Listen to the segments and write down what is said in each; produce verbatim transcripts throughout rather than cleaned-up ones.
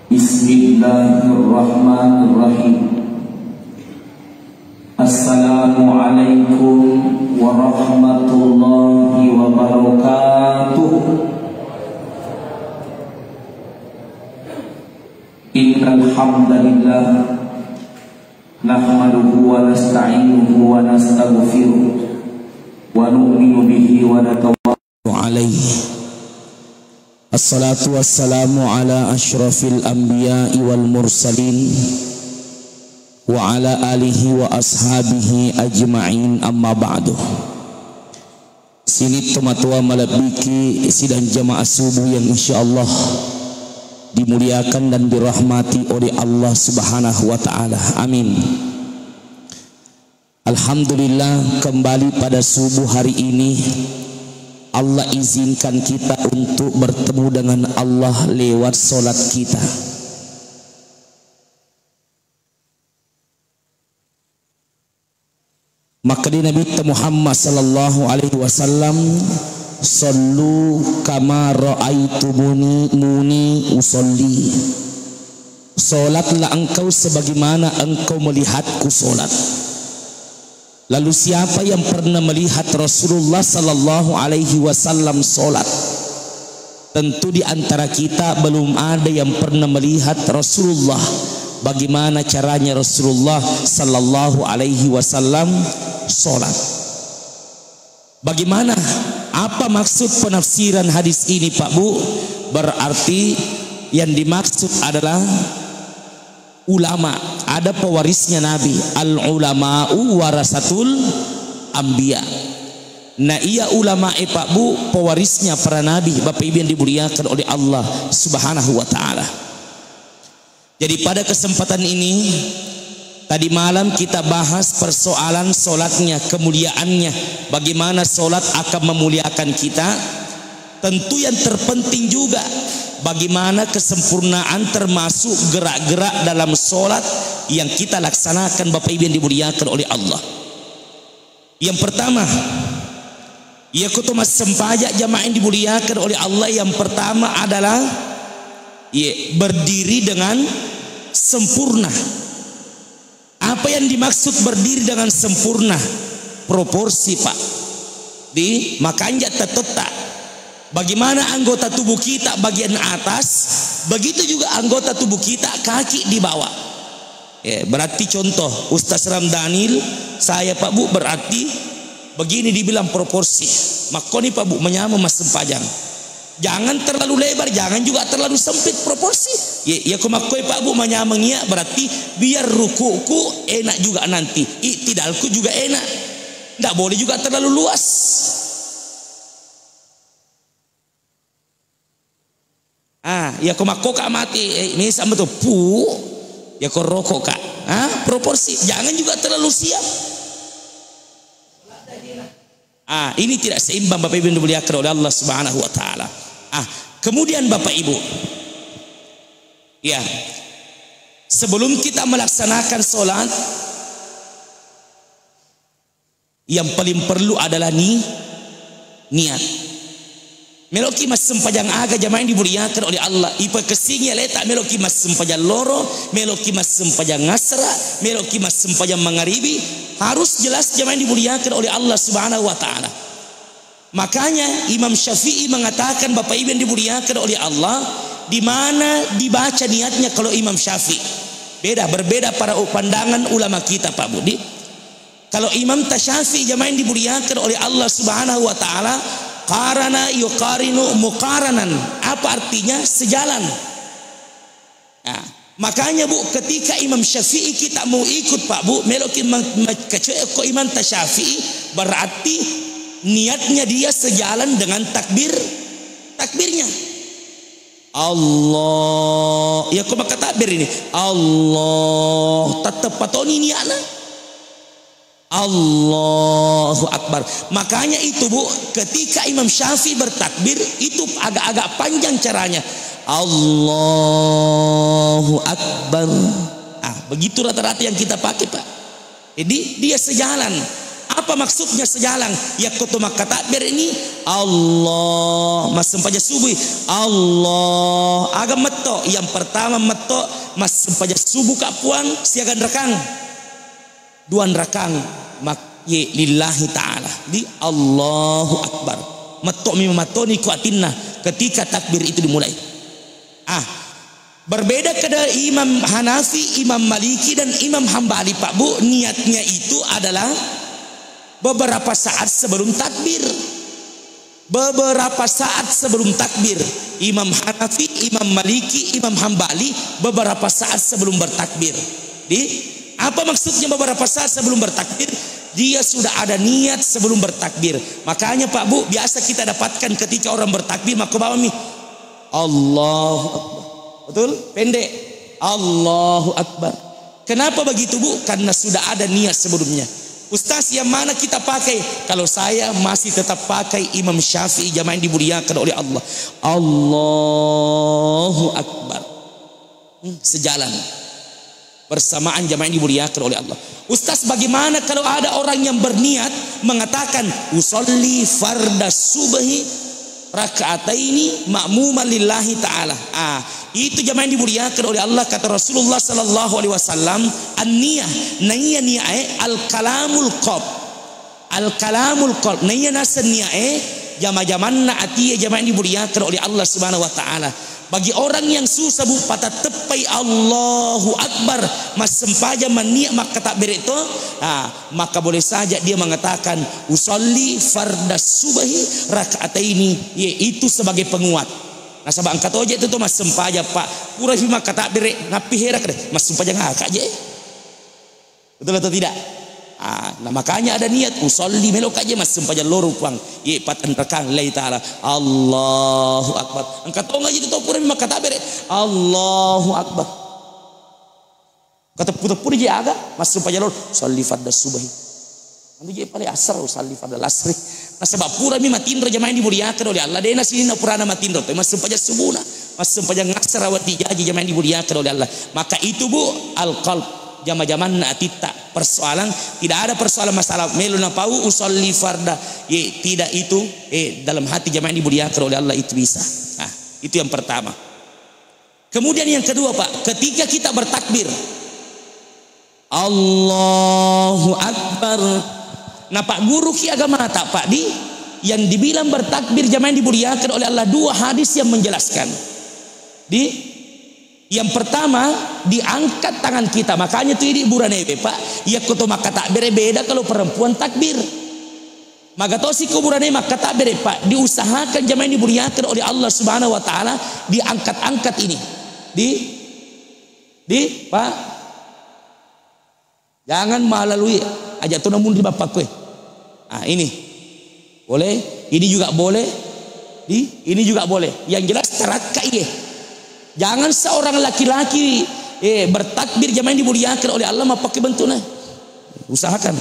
Bismillahirrahmanirrahim. Assalamualaikum warahmatullahi wabarakatuh. Innal hamdalillah, nahmaduhu wa nasta'inuhu wa nastaghfiruh, wa nu'minu bihi wa natawakkalu alaihi. Assalatu wassalamu ala asyrafil anbiya'i wal mursalin, wa ala alihi wa ashabihi ajma'in, amma ba'du. Sining tomatoa malebbiki sidang jamaah subuh yang insyaallah dimuliakan dan dirahmati oleh Allah Subhanahu wa Ta'ala. Amin. Alhamdulillah, kembali pada subuh hari ini, Allah izinkan kita untuk bertemu dengan Allah lewat salat kita. Makkeda Nabitta Muhammad sallallahu alaihi wasallam, "Sallu kama raaitumuni, muni usalli." Salatlah engkau sebagaimana engkau melihatku salat. Lalu siapa yang pernah melihat Rasulullah sallallahu alaihi wasallam salat? Tentu di antara kita belum ada yang pernah melihat Rasulullah, bagaimana caranya Rasulullah sallallahu alaihi wasallam salat. Bagaimana? Apa maksud penafsiran hadis ini, Pak Bu? Berarti yang dimaksud adalah ulama, ada pewarisnya Nabi. Al ulama'u warasatul anbiya. Nah, iya ulamae, Pak Bu, pewarisnya para nabi, Bapak Ibu yang dimuliakan oleh Allah Subhanahu wa Ta'ala. Jadi, pada kesempatan ini, tadi malam kita bahas persoalan sholatnya, kemuliaannya, bagaimana sholat akan memuliakan kita. Tentu yang terpenting juga, bagaimana kesempurnaan termasuk gerak-gerak dalam sholat yang kita laksanakan, Bapak Ibu yang dimuliakan oleh Allah. Yang pertama, iya kuto massempajang jamaah yang dimuliakan oleh Allah, yang pertama adalah, iya, berdiri dengan sempurna. Apa yang dimaksud berdiri dengan sempurna? Proporsi, Pak. Di makanja tetetta. Bagaimana anggota tubuh kita bagian atas, begitu juga anggota tubuh kita kaki di bawah. Eh, berarti contoh, Ustaz Ramdanil, saya, Pak Bu, berarti begini dibilang proporsi. Makkoni, Pak Bu, manyameng massempajang. Jangan terlalu lebar, jangan juga terlalu sempit, proporsi. Ye, ya ko makkoi, Pak Bu, manyameng iya, berarti biar rukuku enak juga nanti, iktidalku juga enak. Nggak boleh juga terlalu luas. Ah, ya ko makkoka mati, eh, misa metu, pu, ya ko rokoka. Ah, proporsi, jangan juga terlalu siap. Ah, ini tidak seimbang, Bapak Ibu yang dimuliakan oleh Allah Subhanahu wa Ta'ala. Ah, kemudian, Bapak Ibu, ya, sebelum kita melaksanakan sholat, yang paling perlu adalah ni-, niat. Meloki massempajang aga, jamaah yang dimuliakan oleh Allah, ipakessingi aleta, meloki massempajang loro, meloki massempajang asra, meloki massempajang mangaribi, harus jelas, jamaah yang dimuliakan oleh Allah Subhanahu wa Ta'ala. Makanya Imam Syafi'i mengatakan, Bapak Ibu yang dimuliakan oleh Allah, di mana dibaca niatnya kalau Imam Syafi'i? Beda, berbeda para u-, pandangan ulama kita, Pak Budi. Kalau Imam Tasyafi'i, jamaah yang dimuliakan oleh Allah Subhanahu wa Ta'ala, qarana yuqarinu muqaranan. Apa artinya? Sejalan. Nah, makanya, Bu, ketika Imam Syafi'i kita mau ikut, Pak Bu, meloki ma-, ma-, kecuali ko Imam Tasyafi'i, berarti niatnya dia sejalan dengan takbir, takbirnya. Allah, ya ko maka takbir ini, Allah, tetap patoni niatna. Allahu Akbar. Makanya itu, Bu, ketika Imam Syafi'i bertakbir, itu agak-agak panjang caranya. Allahu Akbar. Ah, begitu rata-rata yang kita pakai, Pak. Jadi, dia sejalan. Apa maksudnya sejalan? Yakko to makkatakbir ini, Allah, massempajang subuh. Allah, aga metto? Yang pertama metto, massempajang subuh ka Puang, siaga rakang? Dua rakang mak-, ye, lillahi ta'ala. Di Allahu Akbar. Metto mi mattoni ku atinna ketika takbir itu dimulai. Ah, berbeda kada Imam Hanafi, Imam Maliki, dan Imam Hambali, Pak Bu, niatnya itu adalah beberapa saat sebelum takbir. Beberapa saat sebelum takbir, Imam Hanafi, Imam Maliki, Imam Hambali, beberapa saat sebelum bertakbir. Di, apa maksudnya beberapa saat sebelum bertakbir? Dia sudah ada niat sebelum bertakbir. Makanya, Pak Bu, biasa kita dapatkan ketika orang bertakbir, maka bawa mi, Allahu Akbar. Betul? Pendek. Allahu Akbar. Kenapa begitu, Bu? Karena sudah ada niat sebelumnya. Ustaz, yang mana kita pakai? Kalau saya masih tetap pakai Imam Syafi'i, jamaah yang dimuliakan oleh Allah. Allahu Akbar. Hmm, sejalan. Bersamaan, jamaah yang dimuliakan oleh Allah. Ustaz, bagaimana kalau ada orang yang berniat mengatakan, "Usolli farda subhi raka'ataini ma'muman lillahi ta'ala." Ah, itu, jamaah yang dimuliakan oleh Allah, kata Rasulullah sallallahu alaihi wasallam, an-niyah, naiya niyae al-kalamul qalb. Al-kalamul qalb, naiya naseng niyae jama-jamanna atie, jamaah yang dimuliakan oleh Allah Subhanahu wa Ta'ala. Bagi orang yang susah, Bu, patatteppai Allahu Akbar, massempajang manniat makkatakbere to, ah, maka boleh saja dia mengatakan, "Usolli farda subhi raka'ataini," yaitu sebagai penguat. Nasaba engka toje tu to massempajang, Pak, pura fi makkatakbere, nappi hera kede, massempajang aga je. Betul atau tidak? Ah, nah, makanya ada niat, usolli, melo ka je massempajang loro Puang. Ye, patenrakang lillahi ta'ala. Allahu Akbar. Engka tonga je tu to pura makkatakbere, Allahu Akbar. Kateppu-teppu je aga, massempajang loro, usolli farda subhi. Anu je pale asar, usolli farda asri. Nasaba purami matinro, jamaah yang dimuliakan oleh Allah. Dena sininna purana matinro, tapi massempajang subuna. Massempajang asar, wati jaji, jamaah yang dimuliakan oleh Allah. Maka itu, Bu, al-qalb, jama-jamanna atitta. Persoalan, tidak ada persoalan masalah. Melo napau usolli farda. Ye, tidak itu, eh, dalam hati, jamaah yang dimuliakan oleh Allah, itu bisa. Nah, itu yang pertama. Kemudian yang kedua, Pak, ketika kita bertakbir, Allahu Akbar. Nah, Pak, guru ki agamata, Pak, di yang dibilang bertakbir, jamaah yang dimuliakan oleh Allah, dua hadis yang menjelaskan. Di yang pertama, diangkat tangan kita. Makanya tu idi buranewe, Pak, yakko to makkatakbere beda kalau perempuan takbir. Magatosi ko burane makkatakbere, Pak, diusahakan, jamaah yang dimuliakan oleh Allah Subhanahu wa Ta'ala, diangkat-angkat ini. Di, di, Pak, jangan melalui, aja tu namun di bapak kue. Ah, ini boleh, ini juga boleh, di, ini juga boleh. Yang jelas tarakka iye. Jangan seorang laki-laki, eh, bertakbir, jamaah yang dimuliakan oleh Allah, mappakke bentuknya. Usahakan.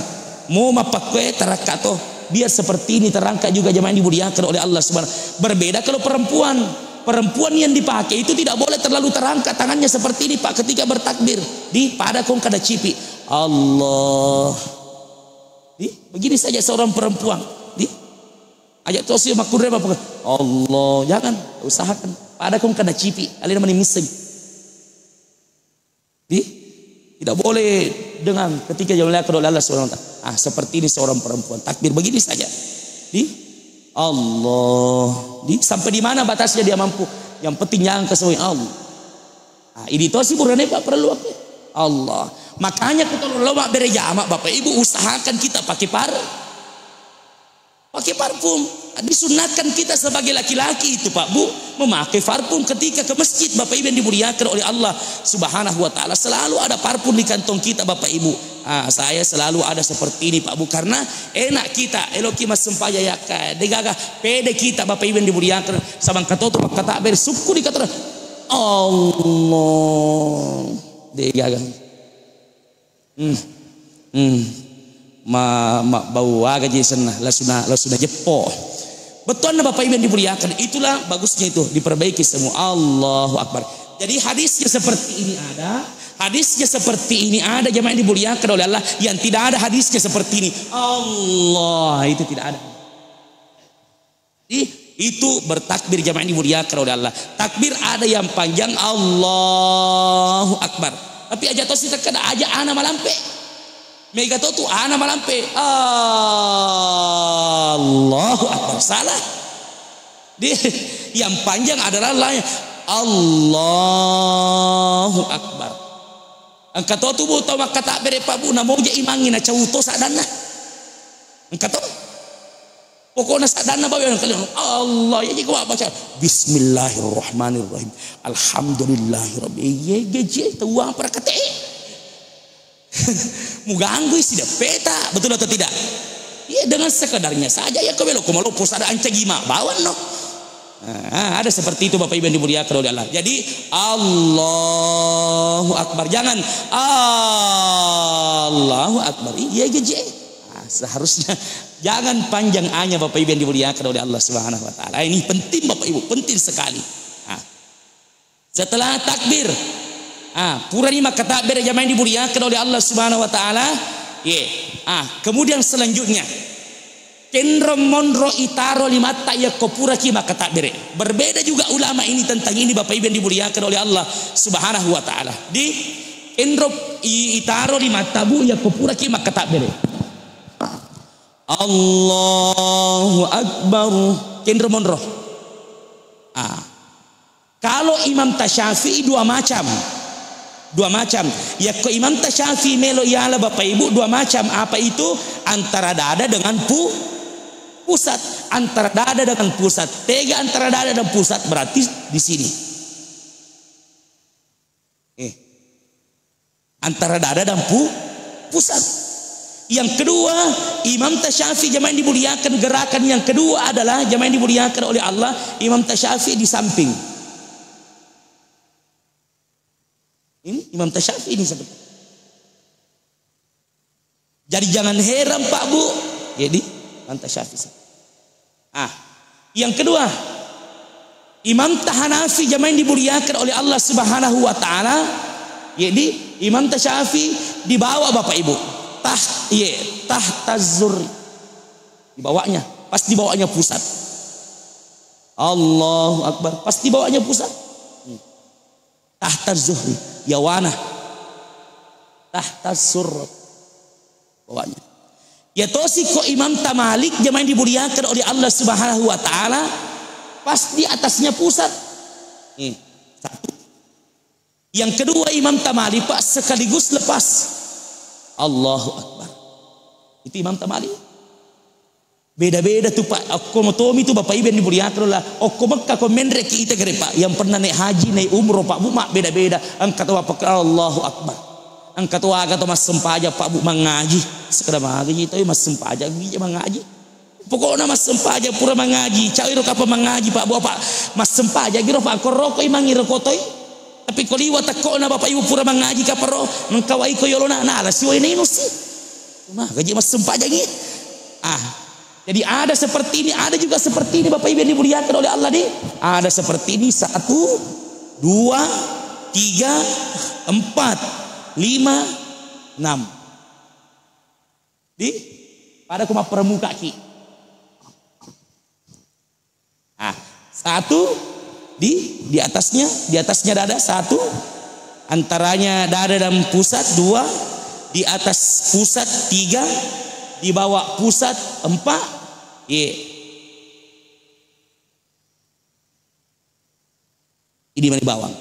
Mo mappakkue tarakka to. Biar seperti ini terangkat juga, jamaah yang dimuliakan oleh Allah Subhanahu. Berbeda kalau perempuan. Perempuan yang dipakai itu tidak boleh terlalu terangkat tangannya seperti ini, Pak, ketika bertakbir. Di, pada kong kada cipi. Allah. Di, begini saja seorang perempuan. Di, aja tosi makkunre apa? Allah, jangan, usahakan. Pada kong kada cipi, alena mani misseng. Di, tidak boleh dengan ketika dimuliakan oleh Allah Subhanahu wa Ta'ala. Ah, seperti ini seorang perempuan. Takbir begini saja. Di, Allah. Di, sampai di mana batasnya dia mampu. Yang penting jangan kesuai Allah. Ah, ini tosi burane, Pak, perlu apa? Allah. Makanya kita lo mabbere jama, Bapak Ibu, usahakan kita pakai par-, pakai parfum. Disunnahkan kita sebagai laki-laki itu, Pak Bu, memakai parfum ketika ke masjid, Bapak Ibu yang dimuliakan oleh Allah Subhanahu wa Ta'ala. Selalu ada parfum di kantong kita, Bapak Ibu. Ah, saya selalu ada seperti ini, Pak Bu, karena enak kita, eloki massempajang yakka, degaga, pede kita, Bapak Ibu yang dimuliakan, sabang katoto, kata bersukuri kata Allah. Degaga. Hmm. Hmm. Ma, ma, bau aga je senna, lasuna, lasuna jeppo. Bettuanna Bapak Ibu yang dimuliakan, itulah bagusnya itu, diperbaiki semua. Allahu Akbar. Jadi hadisnya seperti ini ada, hadisnya seperti ini ada, jamaah yang dimuliakan oleh Allah, yang tidak ada hadisnya seperti ini. Allah, itu tidak ada. Ih, itu bertakbir, jamaah yang dimuliakan oleh Allah. Takbir ada yang panjang, Allahu Akbar. Tapi aja to sita kada aja ana malampe. Mega to tu ana malampe. Allahu Akbar. Salah. Di, yang panjang adalah la-, Allahu Akbar. Engka to tu bu tau makkatabbere, Pak, Bu, namoja imangi nacau to saddanna. Engka to. Pokokna saddanna bawa yang kalian Allah, ya, jiko baca Bismillahirrahmanirrahim. Alhamdulillahirabbil. Iya, gaji tau apa rakate. Muganggu isi deppeta, betul atau tidak? Iya, dengan sekedarnya saja ya, kau belok, kau malu pusada anca gima, bawan no. Nah, ada seperti itu Bapak Ibu yang dimuliakan oleh Allah. Jadi, Allahu Akbar. Jangan Allahu Akbar. Iya, gaji. Nah, seharusnya jangan panjang A-nya Bapak Ibu yang dimuliakan oleh Allah Subhanahu wa Ta'ala. Ini penting Bapak Ibu, penting sekali. Nah, setelah takbir, ah, purani makkatabbere, jamaah yang dimuliakan oleh Allah Subhanahu wa Ta'ala. Ye. Ah, kemudian selanjutnya, kenro monro itaro limatta yakko puraki makkatabbere. Berbeda juga ulama ini tentang ini, Bapak Ibu yang dimuliakan oleh Allah Subhanahu wa Ta'ala. Di kenro i-, itaro limatta, Bu, yakko puraki makkatabbere. Allahu Akbar. Kenro monro. Ah. Kalau Imam Tasyafi'i dua macam. Dua macam. Yakko Imam Tasyafi'i melo yala Bapak Ibu dua macam. Apa itu? Antara dada dengan pu-, pusat. Antara dada dengan pusat. Tega antara dada dan pusat? Berarti di sini. Eh. Antara dada dan pu-, pusat. Yang kedua, Imam Tasyafi'i, jamaah yang dimuliakan, gerakan yang kedua adalah, jamaah yang dimuliakan oleh Allah, Imam Tasyafi'i di samping. Ini Imam Tasyafi'i ini seperti. Jadi jangan heran, Pak, Bu. Jadi, Imam Tasyafi'i. Ah, yang kedua, Imam Tahanafi, jamaah yang dimuliakan oleh Allah Subhanahu wa Ta'ala. Jadi, Imam Tasyafi dibawa Bapak Ibu. Tah, ye, tahta zurri. Dibawanya, pas dibawanya pusat. Allahu Akbar, pas dibawanya pusat. Hmm. Tahta zuhri, yawana. Tahta surrot. Bawahnya. Ya tosi ko Imam Tamalik, jamaah yang dimuliakan oleh Allah Subhanahu wa Ta'ala, pas di atasnya pusat. Nih, satu. Yang kedua, Imam Tamalik, Pak, sekaligus lepas. Allahu Akbar. Itu Imam Tamalik. Beda-beda tu, Pak. Okko motomi tu, Bapak Ibu yang dimuliakan Allah. Okko Mekka ko menre ki ita gare, Pak. Yang pernah naik haji, naik umroh, Pak Bu, mak beda-beda. Engka tu apa, Allahu Akbar. Engka tu aga tu massempajang, Pak Bu, mangaji. Sekedar mangaji, tapi massempajang, gija mangaji. Pokokna massempajang pura mangaji. Cawai ro kapang mangaji, Pak Bu, apa? Massempajang giro, Pak. Ko roko imangi roko toi. Tapi ko liwa tekkona Bapak Ibu pura mangaji kapang ro, mengkawai ko yolona, nala siwai na inusi. Maka ji massempajangi. Ah, jadi ada seperti ini, ada juga seperti ini, Bapak Ibu yang dimuliakan oleh Allah, di. Ada seperti ini, satu, dua, tiga, empat, lima, enam. Di, pada ku mappermuka ki. Ah, satu di, di atasnya, di atasnya dada, satu, antaranya dada dan pusat, dua, di atas pusat, tiga, di bawah pusat, empat. Ye. Ini mani bawang.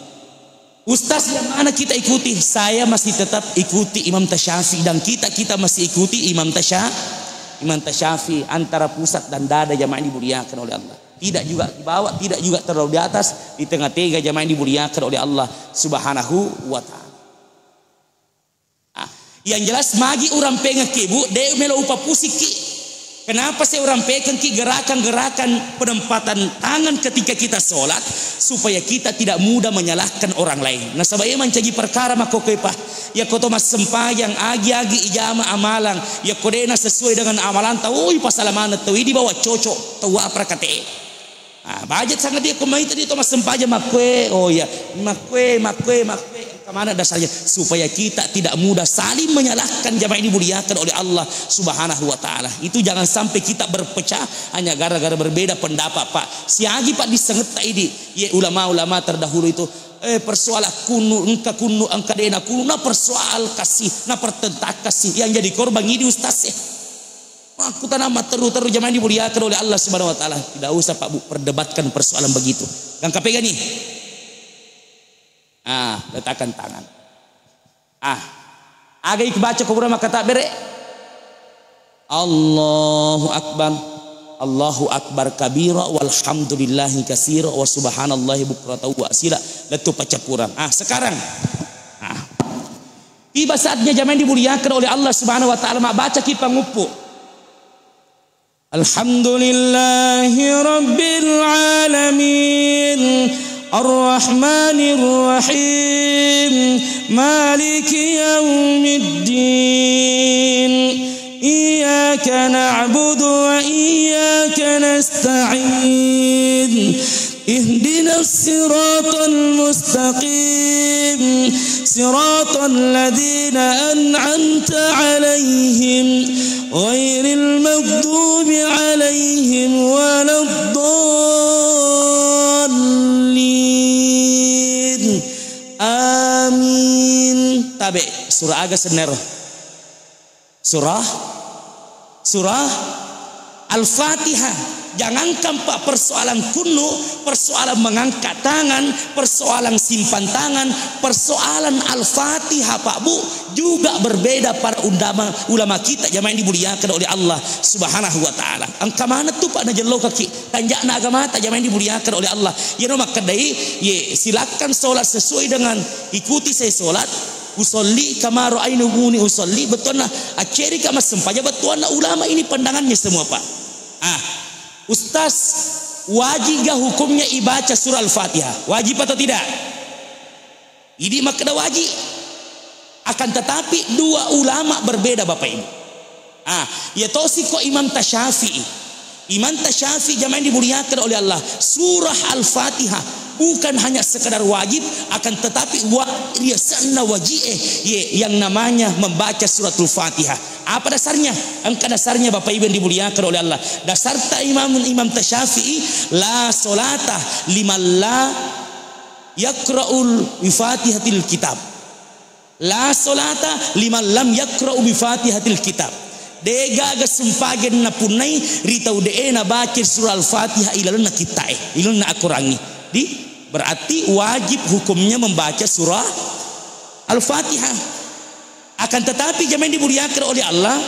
Ustaz yang mana kita ikuti? Saya masih tetap ikuti Imam Tasyafi dan kita, kita masih ikuti Imam Tasya-, Imam Tasyafi antara pusat dan dada, jamaah yang dimuliakan oleh Allah. Tidak juga di bawah, tidak juga terlalu di atas, di tengah-tengah, jamaah yang dimuliakan oleh Allah Subhanahu wa Ta'ala. Ah, yang jelas magi urampengekki, Bu, de melo upapusikki. Kenapa saya urampekengki gerakan-gerakan penempatan tangan ketika kita sholat, supaya kita tidak mudah menyalahkan orang lain. Nasaba iya mancaji perkara makkokkoe, Pak. Yakko to massempajang, agi-agi ijama amalang, yakko de'na sesuai dengan amalanta, oi, pasala maneng tau idi bawa cocok, tau apa rakate. Ah, bajet sangat dia ko maita dia to massempajang makkue, oh iya, makkue, makkue, makkue. Engka maneng dasarnya supaya kita tidak mudah saling menyalahkan, jamaah ini dimuliakan oleh Allah Subhanahu wa taala. Itu jangan sampai kita berpecah hanya gara-gara berbeda pendapat, Pak. Siagi, Pak, disengetta idi. Ye ulama-ulama terdahulu itu, eh, persoalan kunu, engka kunu, engka dena kunu, na persoal kasih, na pertentak kasih. Yang jadi korban idi ustaz, eh. Makkutana matteru-teru, jamaah dimuliakan oleh Allah Subhanahu wa taala. Tidak usah, Pak, Bu, perdebatkan persoalan begitu. Gangka pegani. Ah, letakkan tangan. Ah, aga ibaca ko pura makkatakbere? Allahu Akbar. Allahu Akbar kabira walhamdulillahi katsira wa subhanallahi bukratan wa asila. Lettu paccappurang. Ah, sekarang. Ah. Tiba saatnya, jamaah yang dimuliakan oleh Allah Subhanahu wa taala, mabbacaki panguppu. Alhamdulillahi rabbil alamin. Arrahmanir rahim. Maliki yaumiddin. Iyyaka na'budu wa iyyaka nasta'in. اهدنا الصراط المستقيم، صراط الذين أنعمت عليهم، غير المغضوب عليهم ولا الضالين. آمين. Tabe, surah aga sennero? Surah, surah Al-Fatihah. Jangankan, Pak, persoalan kunu, persoalan mengangkat tangan, persoalan simpan tangan, persoalan Al-Fatihah, Pak, Bu, juga berbeda para ulama, ulama kita, jamaah yang dimuliakan oleh Allah Subhanahu wa taala. Engka maneng tu, Pak, najellokaki tanja'na agamata, jamaah yang dimuliakan oleh Allah. Yeno makkedai, ye, silakan sholat sesuai dengan, ikuti saya sholat, usolli kama ra'aitumuni usolli, bettuanna accerika massempajang, bettuanna ulama ini pandangannya semua, Pak. Ah, Ustaz, wajib gak hukumnya ibaca surah Al-Fatihah? Wajib atau tidak? Idi makkeda wajib. Akan tetapi dua ulama berbeda, Bapak Ibu. Ah, iya tosi ko Imam Tasyafi'i. Imam Tasyafi'i, jamaah yang dimuliakan oleh Allah, surah Al-Fatihah bukan hanya sekedar wajib, akan tetapi wa-, riasenna waji'e, ye, yang namanya membaca suratul Fatihah. Apa dasarnya? Engka dasarnya, Bapak Ibu yang dimuliakan oleh Allah. Dasarta Imam, Imam Tasyafi'i, la solata liman la yaqra'ul bi Fatihatil kitab. La solata liman lam yaqra'u bi Fatihatil kitab. Degaga sempajang napunnai ri tau de'e nabaca surah Al-Fatihah ilalenna kitta'e, ilalenna Al-Qurangnge. Di, berarti wajib hukumnya membaca surah Al-Fatihah. Akan tetapi, jamaah yang dimuliakan oleh Allah,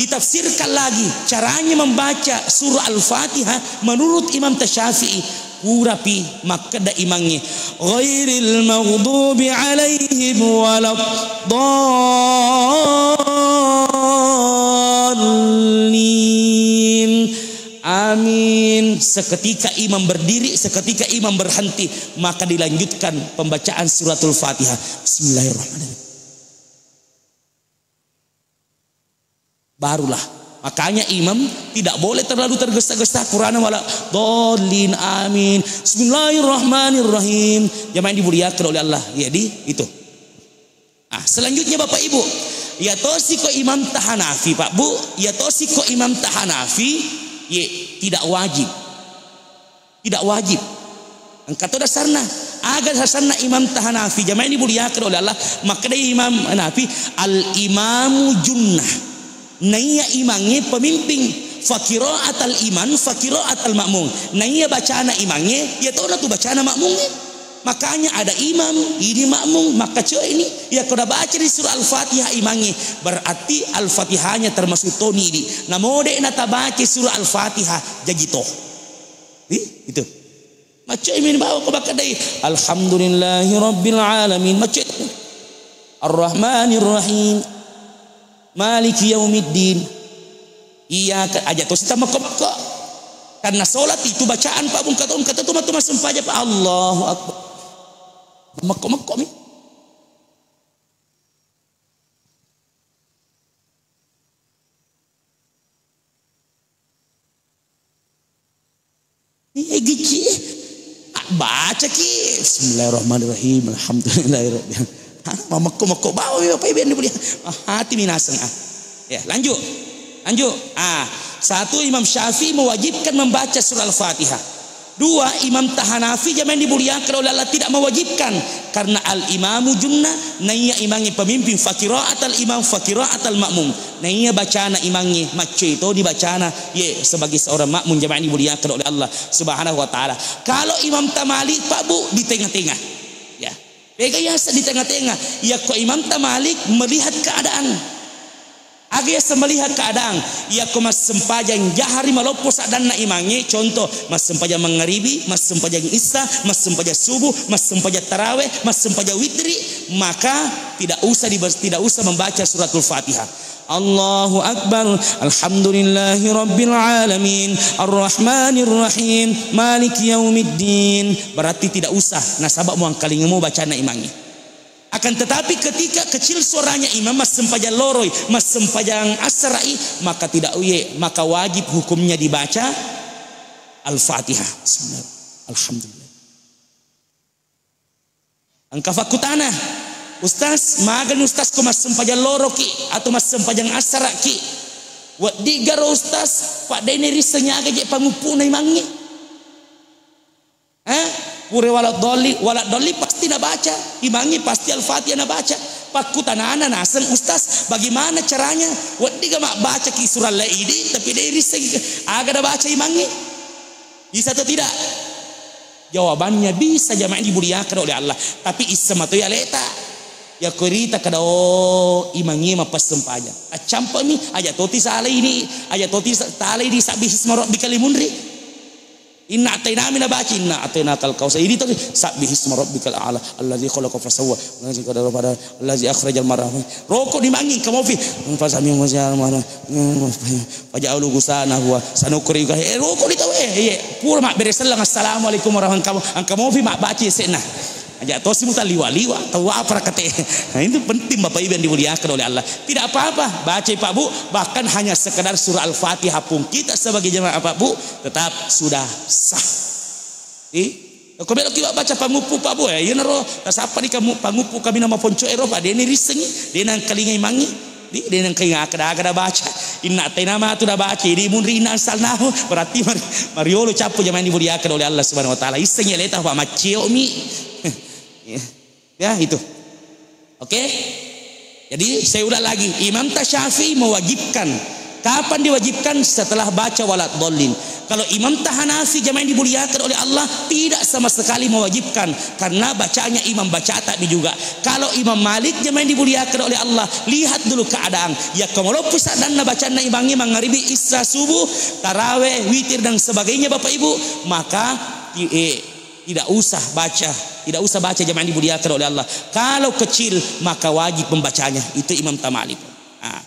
ditafsirkan lagi caranya membaca surah Al-Fatihah menurut Imam Tasyafi'i. Purapi makkeda imangnge, ghairil maghdubi alaihim waladdallin. Amin. Seketika imam berdiri, seketika imam berhenti, maka dilanjutkan pembacaan suratul Fatihah. Bismillahirrahmanirrahim. Barulah. Makanya imam tidak boleh terlalu tergesa-gesa, Qur'ana wala dhalin, amin, Bismillahirrahmanirrahim. Jamaah yang dimuliakan oleh Allah. Jadi, itu. Ah, selanjutnya, Bapak Ibu, ya tosi ko Imam Tahanafi, Pak Bu, ya tosi ko Imam Tahanafi, ye, tidak wajib. Tidak wajib. Engka to dasarna. Aga dasarna Imam Tahanafi? Jamaah yang dimuliakan oleh Allah, makkeda Imam Hanafi, al-imamu junnah. Naiya imangnge pemimpin, fakiraatal iman, fakiraatal makmum. Naiya bacana imangnge, ya tona tu bacana makmungnge. Makanya ada imam, ini makmum, maka ini. Ya, ko nabaca di surah Al-Fatihah imangnge, berarti Al-Fatihahnya termasuk toni di. Namode natabaca surah Al-Fatihah, jaji to. Ih, itu. Macai min bawa ko bakadai. Alhamdulillahi rabbil alamin. Macai. Arrahmanirrahim. Maliki yaumiddin. Iya, ke-, aja tosi tamekko-mekko. Karena sholat itu bacaan, Pak, bung, kata, kata tu matu massempajang, Pak. Allahu Akbar. Mekko-mekko mi. Iya, gigi. Ah, baca ki. Bismillahirrahmanirrahim. Alhamdulillahirabbil alamin. Hah, mamekko-mekko bawa mi Bapak Ibu yang dimuliakan. Ah, hati minaseng, ah. Ya, lanjut. Lanjut. Ah, satu, Imam Syafi'i mewajibkan membaca surah Al-Fatihah. Dua, Imam Tahanafi, jamaah yang dimuliakan oleh Allah, tidak mewajibkan. Karena al-imamu junnah, naiya imangnge pemimpin, fakiraatal imam, fakiraatal makmum. Naiya bacana imangnge, maccoi to dibacana, ye, sebagai seorang makmum, jamaah yang dimuliakan oleh Allah Subhanahu wa Ta'ala. Kalau Imam Tamalik, Pak Bu, di tengah-tengah. Ya. Pega yaseng di tengah-tengah. Yakko Imam Tamalik melihat keadaan. Aga yaseng melihat keadaan. Yakko massempajang jahari maloppo saddanna imangnge, contoh, massempajang mangngaribi, massempajang isya, massempajang subuh, massempajang taraweh, massempajang witri, maka tidak usah diber-, tidak usah membaca suratul Fatihah. Allahu Akbar. Alhamdulillahi Rabbil Alamin. Arrahmanir Rahim. Maliki Yaumiddin. Berarti tidak usah nasaba muangkalingamu bacana imangnge. Akan tetapi ketika kecil suaranya imam, massempajang loroi, massempajang asra'i, maka tidak uye, maka wajib hukumnya dibaca Al-Fatihah. Bismillah. Alhamdulillah. Engka fakkutana, "Ustaz, magani Ustaz ko massempajang loroki atau massempajang asaraki?" Weddigaro Ustaz, paddaini risseng aga je panguppuna imangnge. Eh? Pura wala doli, wala doli pasti nabaca, imangnge pasti Al-Fatihah nabaca. Pakkutanana naseng, "Ustaz, bagaimana caranya? Weddiga mabbacaki surah Al-Idi, tapi de risseng aga nabaca imangnge." Bisa atau tidak? Jawabannya bisa, jamaah dimuliakan oleh Allah. Tapi isseng matoi aleta. Yakko rita kada, oh, imangnge mappassempaja. Accampami, aja toti salai ni, aja toti sa-, talai ni sabbihisma rabbikal munri. Inna atainami nabaca, inna atainakal kausar. Ini tadi, sabbihisma rabbikal a'la, allazi khalaqa fasawwa, allazi qaddara fahada, allazi akhrajal mar'a. Roko dimangngi kamofi. Fasami. Faja'alu gusana huwa sanukri. Eh, roko di tau, eh, iye. Pura mabbere selleng, "Assalamualaikum warahmatullahi wabarakatuh." Engka mofi mabbaca senna. Aja tosi muta liwa-liwa, tau apa rakate. Nah, itu penting Bapak Ibu yang dimuliakan oleh Allah. Tidak apa-apa, baca Pak Bu, bahkan hanya sekedar surah Al-Fatihah pun kita sebagai jemaah Pak Bu tetap sudah sah. Eh? Ko meloki baca panguppu Pak Bu, eh, iyanaro tasappa ni kamu panguppu kami nama ponco ero, Pak, deni risengi, dena kalingai mangi. Di, de nengka inga kada-kada baca. Inna ataina matu da baca. Di munri inna anzalnahu. Berarti mari, mariolo cappu jamaah dimuliakan oleh Allah Subhanahu wa Ta'ala. Issengi aleta, Pak, maccio mi. Ya, itu. Oke? Jadi, saya ulang lagi. Imam Tasyafi'i mewajibkan. Kapan diwajibkan? Setelah baca wala dhalin. Kalau Imam Tahanafi, jamaah yang dimuliakan oleh Allah, tidak sama sekali mewajibkan, karena bacanya imam baca takmi juga. Kalau Imam Malik, jamaah yang dimuliakan oleh Allah, lihat dulu keadaan. Yakko maloppo saddanna bacanna imangnge mangaribi, isya, subuh, taraweh, witir dan sebagainya, Bapak Ibu, maka ti-, eh, tidak usah baca, tidak usah baca, jamaah yang dimuliakan oleh Allah. Kalau kecil, maka wajib membacanya. Itu Imam Tamalik. Nah.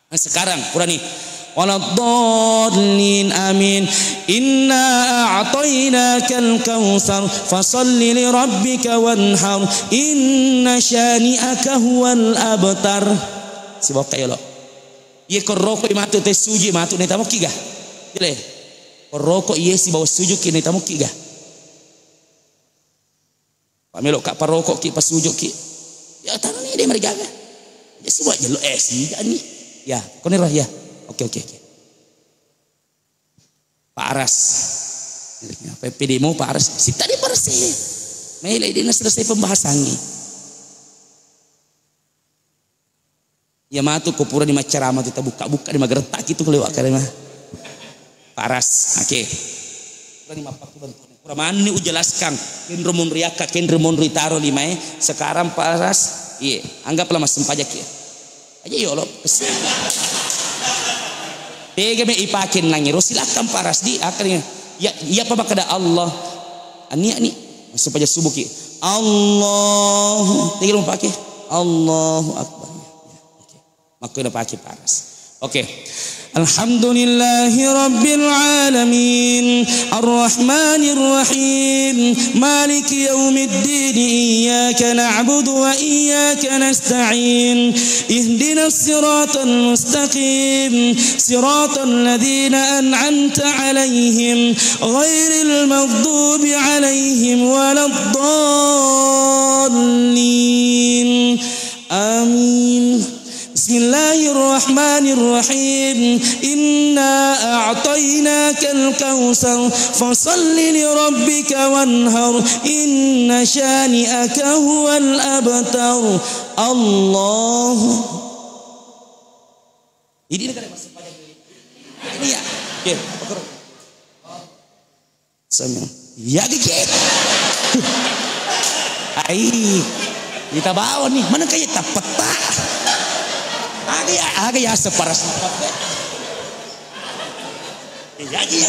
Nah, sekarang, purani. Waladdallin, amin. Inna a'tainakal kautsar, fasalli li rabbika wanhar, inna syani'aka huwal abtar. Sibokka yolo. Iye ko roko matu te suji matu ne tamokki ga? Jele. Ko roko iye sibawa sujuki ne tamokki ga? Pamelo ka paroko ki, pasuju ki. Ya, tanani de marigaga. Ya, semua jelo, eh, sijani. Ya, koniro, ya. Oke, oke, oke. Pak Aras. P P D mau Pak Aras. Sita di Pak Aras. Mele de na selesai pembahasannya. Iya matu ko purani maccarama tu tabukka-bukka di magerettaki tu kalewa kalema. Paras. Oke. Purani mappaku bentukna. Pura manni ujelaskan. Kenro monri akka, kenro monri taro limae. Sekarang paras. Iye. Anggaplah massempajaki. Aja yolo. Tega me ipake nangiro, silakan paras di. Akan ya. Ya, iya apa makkeda Allah. Ania ni. Massempajang subuh ki. Allahu. Tega lo pake. Allahu Akbar. Ya, oke. Makko napake paras. Oke. الحمد لله رب العالمين، الرحمن الرحيم، مالك يوم الدين، إياك نعبد وإياك نستعين، اهدنا الصراط المستقيم، صراط الذين أنعمت عليهم، غير المغضوب عليهم ولا الضالين. آمين. بسم الله الرحمن الرحيم. إنا أعطيناك الكوثر، فصل لربك وانحر، إن شانئك هو الأبتر. الله. Ini negara masih panjang ini. Ini ya. Oke, apa kurang? Sami. Ya, gigi. Ai. Kita bawa nih, mana kayak tapeta? Aga ya, aga ya separas. Ya, gigi.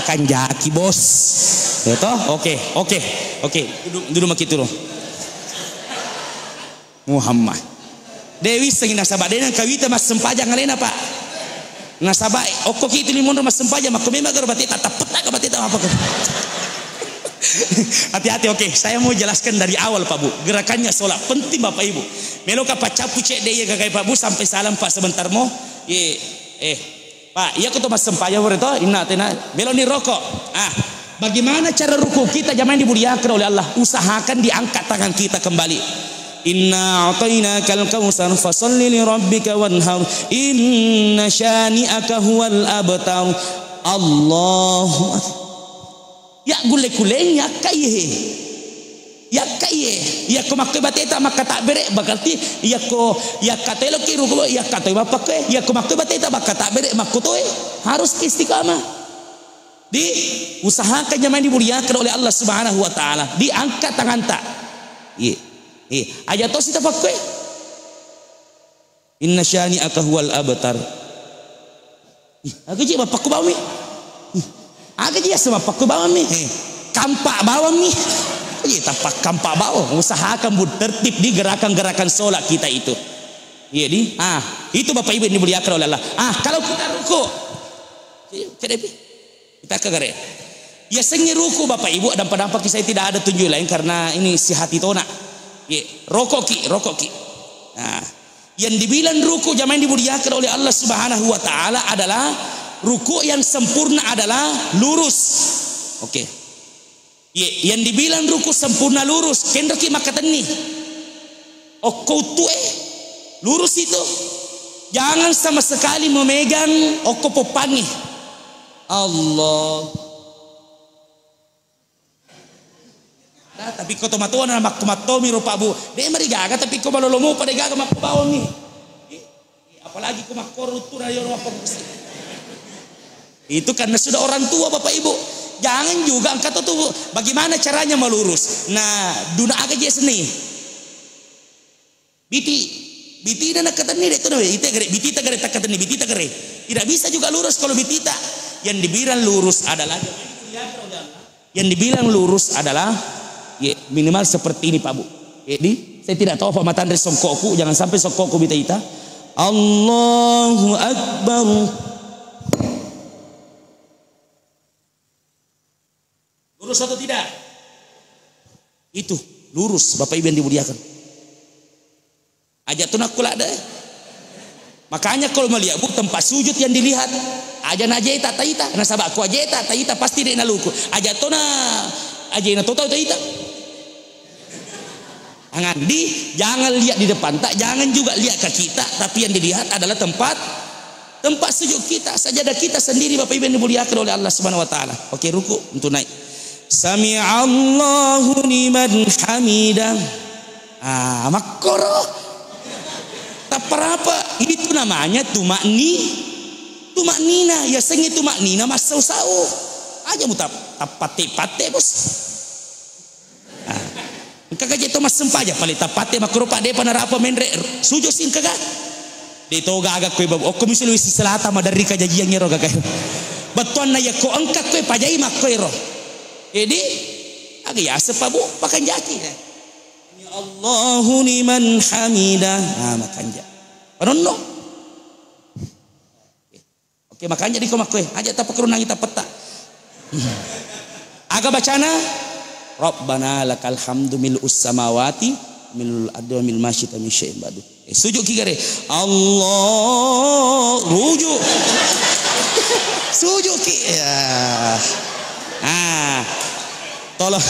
Akan jaki, Bos. Ya toh? Oke, oke, oke. Duduk, duduk maki dulu. Muhammad. De' wissengngi nasaba' de' nengka wita massempajang alena, Pak. Nasaba' okko ki tu limonro massempajang, makko memang garo bateta, tappetta ka bateta apa ko. Hati-hati, oke. Saya mau jelaskan dari awal, Pak Bu. Gerakannya sholat penting, Bapak Ibu. Meloka paccappu cedde' iya gagai, Pak Bu, sampai salam, Pak, sebentar mo. Ye, eh. Pak, iya ko to massempajang wore to, inna tena, beloni rokok. Ah, bagaimana cara ruku kita jamaah yang dimuliakan oleh Allah? Usahakan diangkat tangan kita kembali. Inna a'tainakal kautsar, fasalli li rabbika wanhar, inna syani'aka huwal abtar. Allahu Akbar. Yaggulle-kullengngi yakkai he. Yakkai he. Yakko makkoi bateta makkatabbere, berarti yakko, yakka teloki ruku, yakka toi mappakkoi. Yakko makkoi bateta makkatabbere, makko toe. Harus istiqamah. Di, usahakan jamaah dimuliakan oleh Allah Subhanahu wa Ta'ala. Diangkat tanganta. Iya. Iya. Aja tosi tapakkoi. Inna syani'aka huwal abtar. Ih, aga ji mappakko bawang mi. Ih, aga ji asa mappakko bawang mi. Eh, kampak bawang mi. Iya, tappa kampak bawang. Usahakan, Bu, tertib di gerakan-gerakan sholat kita itu. Iya, di. Ah, itu Bapak Ibu yang dimuliakan oleh Allah. Ah, kalau kita ruku. Iya, cedepi. Kita ke gare. Yasengnge ruku, Bapak Ibu, dampa-dampaki saya tidak ada tunjuk lain karena ini si hati tona. Ye, rokoki, rokoki. Nah, yang dibilang ruku jamaah yang dimuliakan oleh Allah Subhanahu wa Ta'ala adalah ruku yang sempurna adalah lurus. Oke. Ye, yang dibilang ruku sempurna lurus, kenroki makkatenni. Okko uttue, lurus itu. Jangan sama sekali memegang okko poppangi. Allah. Nah, tapi ko tomatoana makko mattomi ro, Pak Bu. De' marigaga, tapi ko malolo mopa de' gaga makko bawang ni. Apalagi ko makkoro uttu na yolo mappabusi. Itu karena sudah orang tua, Bapak Ibu. Jangan juga engka to tu, bagaimana caranya melurus. Nah, duna aga je seni. Biti, biti na nakatenni de' tu na, ite gare, biti ta gare takatenni, biti ta gare. Tidak bisa juga lurus kalau biti ta. Yang dibilang lurus adalah, yang dibilang lurus adalah, ye, minimal seperti ini, Pak Bu. Jadi, saya tidak tahu apa matanre songkokku, jangan sampai songkokku bita ita. Allahu Akbar. Lurus atau tidak? Itu lurus, Bapak Ibu yang dimuliakan. Aja tu nakku ladde. Makanya kalau melihat, Bu, tempat sujud yang dilihat. Aja na aje ta taita, nasaba ko aje ta taita pasti de' naluku. Aja to na aje na to tau taita. Angandi, jangan lihat di depan ta, jangan juga lihat ke kita, tapi yang dilihat adalah tempat tempat sujud kita, sajadah kita sendiri, Bapak Ibu yang dimuliakan oleh Allah Subhanahu wa Ta'ala. Oke, ruku untuk naik. Sami'allahu liman hamidah. Ah, makkoro. Tapparapa? Itu namanya tumakni, tumaknina. Yasengnge tumaknina massau-sau. Aja mu tap-, tappatte-patte, Bos. Ah. Engka kaje to massempajang, pale tappatte makkoro, Pak, de'pa narapa menre sujud si engka ga? De' to gaga koe, Babu. Okko mi Sulawesi Selatan maderri kajajiang ero gaga. Bettuanna yakko engka koe pajai makko ero. Edi, aga yaseng, Pak, Bu, pakanjaki. Allahu liman hamidah. Ah, makanja. Panonno. Oke, makanya di komakkoe, aja tapakerunangi tapetta. Aga bacana? Rabbana lakal hamdu mil'us samawati, mil'ul ardi wa mil ma syi'ta min syai'in ba'du. Eh, sujud ki gare. Allah, rujuk. Sujud ki. Ya. Ah. Tolong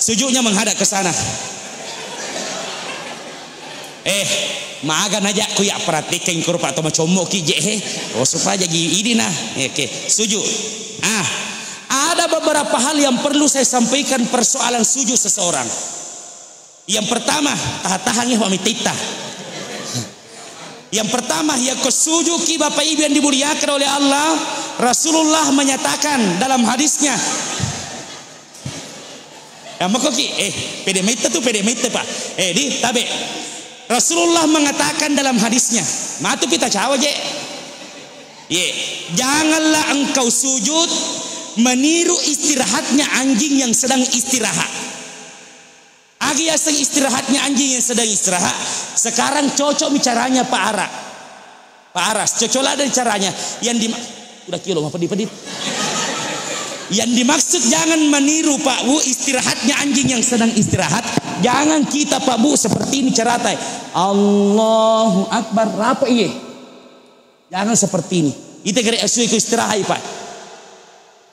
sujudnya menghadap ke sana. Eh, maga naja ku ya perhatikan koro Pak to macommo ki je he. Oh, supaya jadi ini nah. Eh, oke, sujud. Ah, ada beberapa hal yang perlu saya sampaikan persoalan sujud seseorang. Yang pertama, tahan-tahan ya Pak Mitita. Yang pertama, ya ko sujud ki Bapak Ibu yang dimuliakan oleh Allah, Rasulullah menyatakan dalam hadisnya, ya, mako ki, eh, pede maitta tu, pede maitta, Pak. Eh, di, tabe. Rasulullah mengatakan dalam hadisnya, matu pita cawa je. Ye, janganlah engkau sujud meniru istirahatnya anjing yang sedang istirahat. Agi yaseng istirahatnya anjing yang sedang istirahat, sekarang cocok mi caranya Pak Ara. Pak Aras, cocok ada caranya. Yang di, udah kilo, apa di, apa di? Yang dimaksud jangan meniru Pak Bu istirahatnya anjing yang sedang istirahat. Jangan kita Pak Bu seperti ini caratai. Allahu Akbar, apa iye? Jangan seperti ini. Ite gere asui ku istirahat Pak.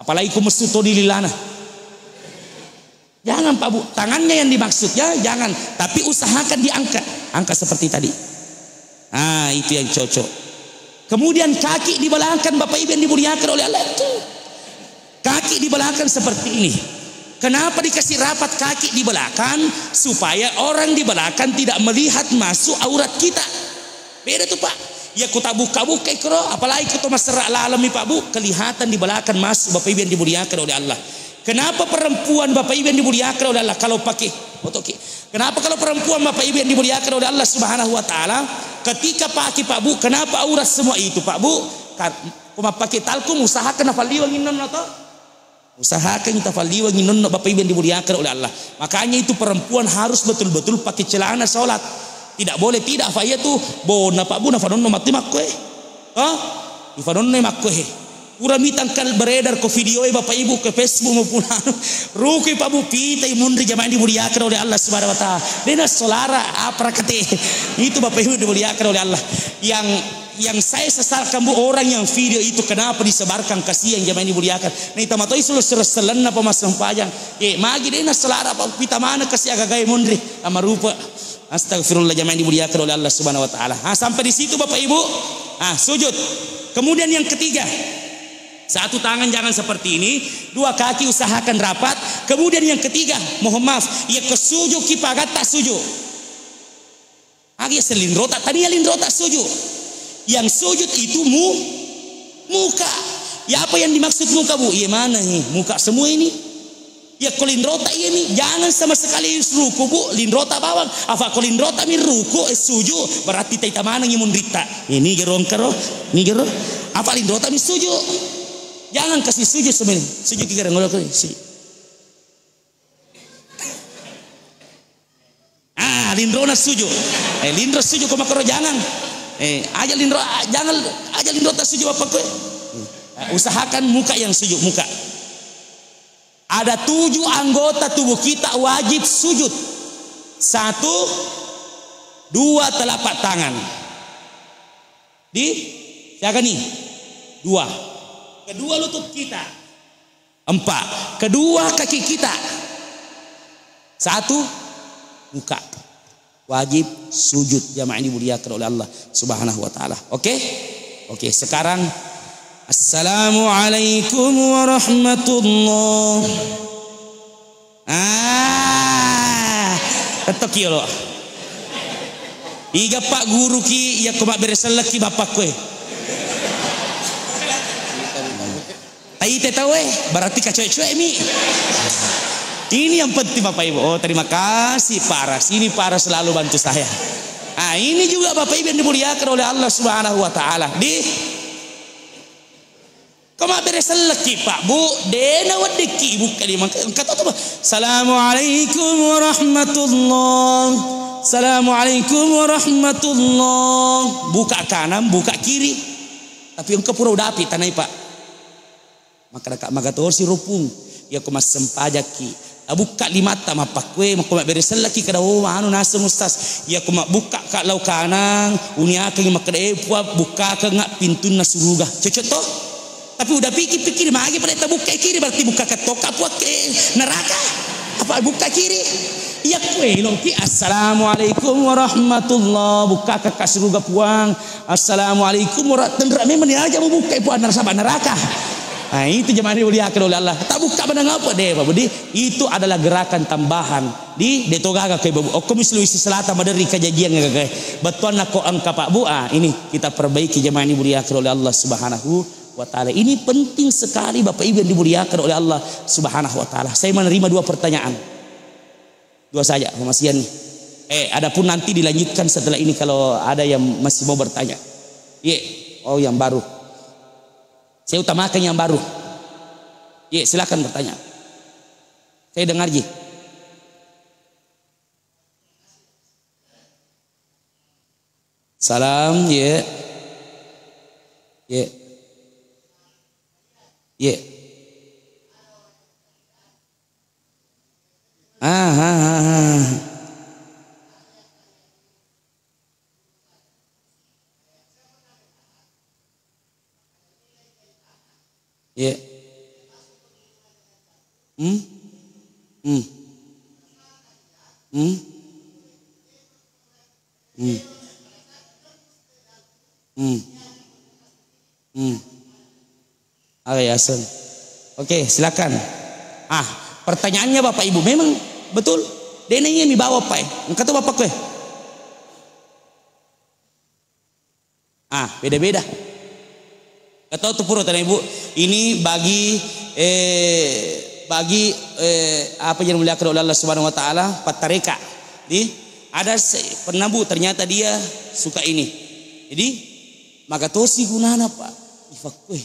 Apalagi ku mesu to di lilana. Jangan Pak Bu, tangannya yang dimaksud ya, jangan. Tapi usahakan diangkat, angkat seperti tadi. Ah, itu yang cocok. Kemudian kaki di belakang Bapak Ibu yang dimuliakan oleh Allah itu. Kaki di belakang seperti ini. Kenapa dikasih rapat kaki di belakang? Supaya orang di belakang tidak melihat masuk aurat kita. Beda tuh Pak. Ya ku tak buka-buka ikro, apalagi ku to maserra lalami Pak Bu, kelihatan di belakang masuk Bapak Ibu yang dimuliakan oleh Allah. Kenapa perempuan Bapak Ibu yang dimuliakan oleh Allah kalau pakai otoki? Kenapa kalau perempuan Bapak Ibu yang dimuliakan oleh Allah Subhanahu wa taala, ketika pakai Pak Bu, kenapa aurat semua itu Pak Bu? Kar-, ku mappake talkum usahakan nafalliwang innonno to. Usahakan tafalliwang innonno Bapak Ibu yang dimuliakan oleh Allah. Makanya itu perempuan harus betul-betul pakai celana sholat. Tidak boleh tidak, fa iya tu bona Pak Bu nafanonno matti makkoe. Hah? Ifanonno makkoe. Pura mitangkal beredar ko video e Bapak Ibu ke Facebook maupun anu. Rukui Pak Bu pitai munri jamaah dimuliakan oleh Allah Subhanahu wa taala. Dena solara apa rakate. Itu Bapak Ibu dimuliakan oleh Allah. Yang yang saya sesalkan Bu orang yang video itu kenapa disebarkan, kasihan jamaah dimuliakan. Nah, ita matoi sulu sereselenna pemassempajang. Eh, magi dena solara Pak pita mana kasi agagae munri. Amarupa. Astagfirullah jamaah dimuliakan oleh Allah Subhanahu wa taala. Ha, sampai di situ Bapak Ibu. Ah, sujud. Kemudian yang ketiga, satu tangan jangan seperti ini, dua kaki usahakan rapat. Kemudian yang ketiga, mohon maaf, ya ke sujud ki pagatta sujud. Agi sellinrota, tania linrota sujud. Yang sujud itu mu, muka. Ya apa yang dimaksud muka Bu? Iya mana nih? Muka semua ini. Ya ko linrota iya mi, jangan sama sekali ruku Bu, linrota bawang. Apa ko linrota mi ruku, eh, sujud, berarti taita manengi munritta. Ini gero engkaro, ini gero. Apa linrota mi sujud? Jangan kasih sujud sebenarnya. Sujud kira ngolo sujud. Ah, linrona sujud. Eh, linro sujud ko makkoro jangan. Eh, aja linro, ah, jangan, aja linrota sujud apa kowe. Eh, usahakan muka yang sujud, muka. Ada tujuh anggota tubuh kita wajib sujud. Satu, dua telapak tangan. Di, siaga nih? Dua. Kedua lutut kita. Empat. Kedua kaki kita. Satu, muka. Wajib sujud jamaah ini dimuliakan oleh Allah Subhanahu wa taala. Oke? Oke, sekarang assalamualaikum warahmatullah. Ah, tetto ki olo. Iga Pak guru ki iya ko mabbere sellekki bapak koe. Taite tau eh, berarti kacoe-coe mi. Ini yang penting Bapak Ibu. Oh, terima kasih Pak Ras. Ini Pak Ras selalu bantu saya. Ah, ini juga Bapak Ibu yang dimuliakan oleh Allah Subhanahu wa taala. Di Ko mabbere sellekki Pak Bu, dena weddikki bukka di mangka, engka to, to. Assalamualaikum warahmatullah. Assalamualaikum warahmatullah. Buka kanan, buka kiri. Tapi engka pura udapi tanai, Pak. Makkadaka, magatosi ropung. Iyako massempajakki, tabukka limatta mappakkue, makko mabbere sellaki kada, oh, anu naseng Ustaz. Iyako mabbukka ka lao kanang, uniakengi makkada, eh, Puang, bukkakengnga pintunna suruga. Cocok to? Tapi udah pikir-pikir, magi pada tabukka kiri, berarti bukka kattoka Puang ke neraka. Apa bukka kiri? Iyako eloki, "Assalamualaikum warahmatullah," bukka ka suruga Puang. "Assalamualaikum warah-," tenra memang ni aja mubukka Puang, nasaba neraka. Nah, itu jamaah dimuliakan oleh Allah. Tak bukka menang apa deh, Pak Budi? Itu adalah gerakan tambahan. Di, de to gaga ke, Babu. Okko mi Sulawesi Selatan, maderri kajajian gaga. Bettuanna ko engka, Pak Bu. Ah, ini kita perbaiki jamaah dimuliakan oleh Allah Subhanahu wa Ta'ala. Ini penting sekali, Bapak Ibu yang dimuliakan oleh Allah Subhanahu wa Ta'ala. Saya menerima dua pertanyaan. Dua saja, pemasihan nih. Eh, adapun nanti dilanjutkan setelah ini kalau ada yang masih mau bertanya. Ye, oh, yang baru. Saya utamakan yang baru. Ye, silakan bertanya. Saya dengar ji. Salam, ye. Ye. Ye. Ah, ah, ah, ah. Ye. Hmm? Hmm. Hmm? Hmm. Hmm. Hmm. Oke, Yasin. Oke, silakan. Ah, pertanyaannya Bapak Ibu memang betul. Dena iya mi bawa, Pak, eh. Engka to Bapak, eh. Ah, beda-beda. Kata tu pura tadi, Ibu, ini bagi, eh, bagi, eh, apa yang dimuliakan oleh Allah Subhanahu wa Ta'ala, pattareka. Di, ada se-, pernah, Bu, ternyata dia suka ini. Jadi, maka tosi gunana, Pak. Ifakkue.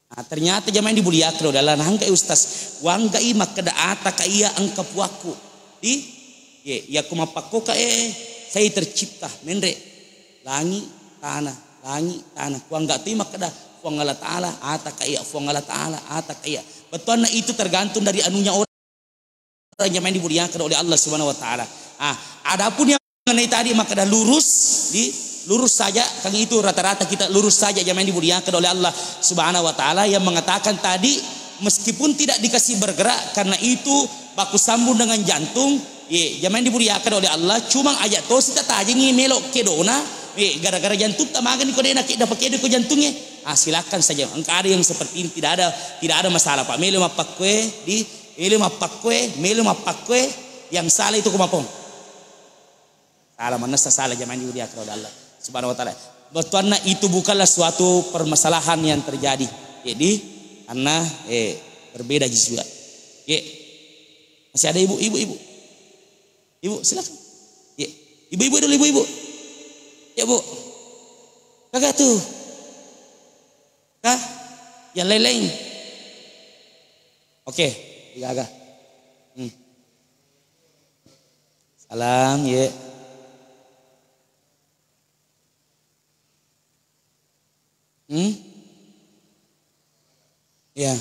Nah, ternyata jamaah yang dimuliakan oleh Allah, nangka, eh, Ustaz, wanggai makkeda, "Ataka iya engka puakku." Di, ye, yakko mappakkoka, eh, saya tercipta, menre. Langi, tanah, langi, tanah. Kuangga tu makkeda, "Puang Allah Ta'ala, ataka iya, Puang Allah Ta'ala, ataka iya." Bettuanna itu tergantung dari anunya orang. Jamaah yang dimuliakan oleh Allah Subhanahu wa Ta'ala. Ah, adapun yang mengenai tadi, maka dah lurus, di, lurus saja, kan itu rata-rata kita lurus saja, jamaah yang dimuliakan oleh Allah Subhanahu wa Ta'ala, yang mengatakan tadi, meskipun tidak dikasih bergerak, karena itu baku sambung dengan jantung, ye, jamaah yang dimuliakan oleh Allah, cuma aja tosi tatajengi melo kedona, ye, gara-gara jantung tamagani ko dena ke dapat kedo ko jantungnya. Ah, silakan saja. Engka ada yang seperti ini, tidak ada, tidak ada masalah, Pak. Melo mappakkue, di, Melo mappakkue, melo mappakkue, yang salah itu kumapong. Salah manessa, salah, jamaah yang dimuliakan oleh Allah Subhanahu wa Ta'ala. Bettuanna itu bukanlah suatu permasalahan yang terjadi. Jadi, karena, eh, berbeda juga. Ye. Masih ada ibu, ibu, ibu. Ibu, silakan. Ye. Ibu-ibu dulu, ibu-ibu. Ya, Bu. Kagak tuh. Kah? Yang lain-lain. Oke, digaga. Hmm. Salam, ye. Hmm? Ya.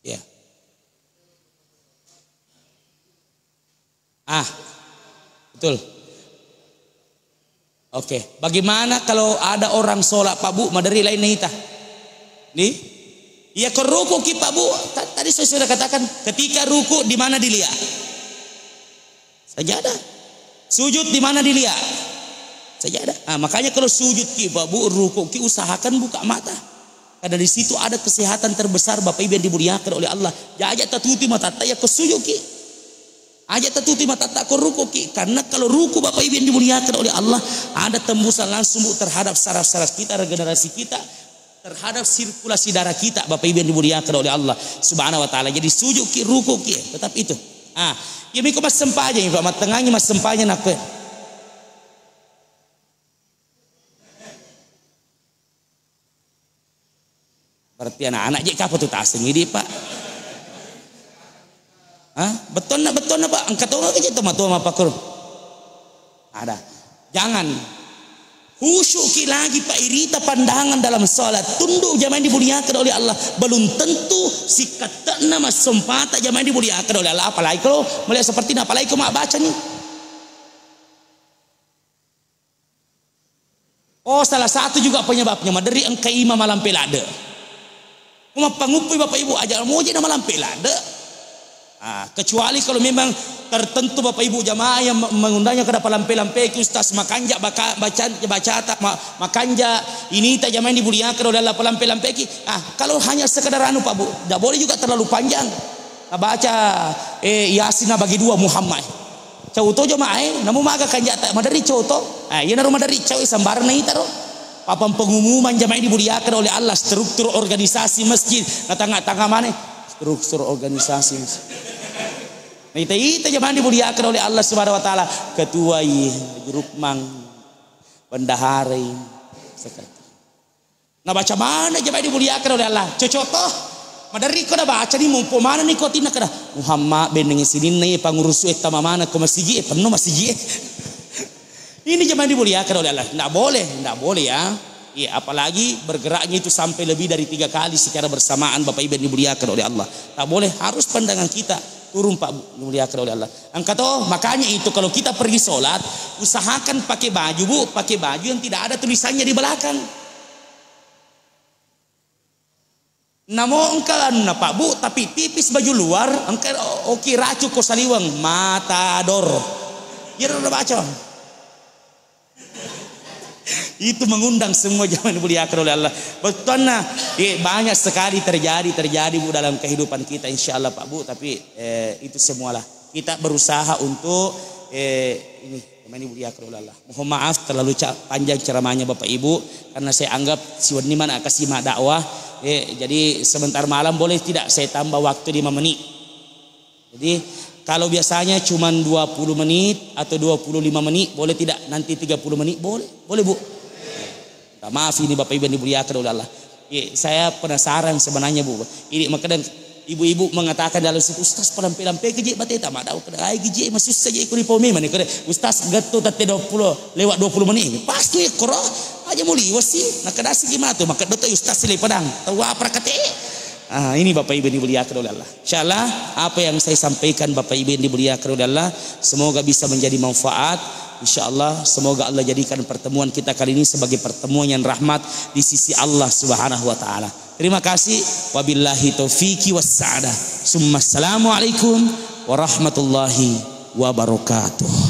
Ya. Ah, betul. Oke, bagaimana kalau ada orang sholat, Pak Bu, maderi lain ita? Nih, iya, ke ruku ki, Pak Bu. Ta-, tadi saya sudah katakan, ketika ruku di mana dilihat? Sajadah. Sujud di mana dilihat? Sajadah. Ah, makanya kalau sujud ki, Pak Bu, ruku ki, usahakan buka mata. Karena di situ ada kesehatan terbesar, Bapak Ibu yang dimuliakan oleh Allah. Ya, aja tatuti matatta ya ko sujud ki. Aja tatuti matatta ko ruku ki. Karena kalau ruku, Bapak Ibu yang dimuliakan oleh Allah, ada tembusan langsung, Bu, terhadap saraf-saraf kita, regenerasi kita, terhadap sirkulasi darah kita, Bapak Ibu yang dimuliakan oleh Allah Subhanahu wa Ta'ala. Jadi sujud ki, ruku ki, tetap itu. Ah, ya miko massempajang, Pak, mattengangi massempajang nakko. Berarti anak-anak je kapang tu taseng idi, Pak. Hah? Bettonna, bettonna, Pak. Engka tonga ke je toma-toma pakkoro. Ada. Jangan. Khusyukki lagi, Pak, irita pandangan dalam salat. Tunduk jamaah yang dimuliakan oleh Allah. Belum tentu sikatte'na massompata jamaah yang dimuliakan oleh Allah. Apalagi kalau melihat seperti ini, apalagi kalau mak baca nih. Oh, salah satu juga penyebabnya, maderri engka imam malampe ladde. Ko mappanguppui Bapak Ibu, aja moje na malampe ladde. Ah, kecuali kalau memang tertentu Bapak Ibu jamaah yang me-, mengundangnya kada palampe-lampeki, Ustaz, makanja baka-, baca, bacata, ma-, makanja inita jamaah yang dimuliakan oleh Allah, palampe-lampeki. Ah, kalau hanya sekedar anu, Pak Bu, tidak boleh juga terlalu panjang. Nabaca, eh, Yasin nabagi dua Muhammad. Cau to jamaah e, namo maga kanjata maderri cau to. Ah, iyanaro maderri cau e sambarang naita ro. Papan pengumuman jamaah dimuliakan oleh Allah, struktur organisasi masjid. Nah, tanga-tanga mana? Struktur organisasi masjid. Nah, ita-ita jamaah dimuliakan oleh Allah Subhanahu wa Ta'ala. Ketua i, Rukmang, bendahara i, sekretaris. Nabaca mana jamaah dimuliakan oleh Allah. Cocok toh. Maderri ko nabaca ni, mompo mana ni ko tinna kada. Muhammad benneng sininna ye pangurus e tama mana ko masigi e, penno masigi e. Ini jamaah dimuliakan oleh Allah. Ndak boleh, ndak boleh ya. Iya, apalagi bergeraknya itu sampai lebih dari tiga kali secara bersamaan, Bapak Ibu yang dimuliakan oleh Allah. Tak boleh, harus pandangan kita turun, Pak Bu, dimuliakan oleh Allah. Engka toh, makanya itu kalau kita pergi sholat, usahakan pakai baju, Bu, pakai baju yang tidak ada tulisannya di belakang. Namo engka anunna, Pak Bu, tapi tipis baju luar, engka oki racu ko saliweng, matador. Iyaro nabaca. Itu mengundang semua jamaah dimuliakan oleh Allah. Bettuanna, eh, banyak sekali terjadi, terjadi, Bu, dalam kehidupan kita, insya Allah, Pak Bu, tapi, eh, itu semualah. Kita berusaha untuk, eh, ini, jamaah dimuliakan oleh Allah. Mohon maaf terlalu ca-, panjang ceramahnya Bapak Ibu, karena saya anggap siwenni mana kasih mak dakwah. Eh, jadi sebentar malam boleh tidak saya tambah waktu lima menit? Jadi kalau biasanya cuma dua puluh menit atau dua puluh lima menit, boleh tidak nanti tiga puluh menit? Boleh, boleh, Bu. Minta maaf ini Bapak Ibu yang dimuliakan oleh Allah. Iya, saya penasaran sebenarnya, Bu. Ini makanya ibu-ibu mengatakan dalam situ, "Ustaz, palampe-lampe ke je bateta, mak dakwah kada ai ke je, masussa je ko ri pau memang ni kada. Ustaz, gettu tette dua puluh, lewat dua puluh menit." Pasti koro, aja muli wasi, nakadasi gimana tu, maka doto Ustaz sile padang. Tahu apa kate? Ah, ini Bapak Ibu yang dimuliakan oleh Allah. Insyaallah, apa yang saya sampaikan, Bapak Ibu yang dimuliakan oleh Allah, semoga bisa menjadi manfaat. Insyaallah, semoga Allah jadikan pertemuan kita kali ini sebagai pertemuan yang rahmat di sisi Allah Subhanahu wa Ta'ala. Terima kasih. Wabillahi taufiqi wassa'adah. Summa assalamualaikum warahmatullahi wabarakatuh.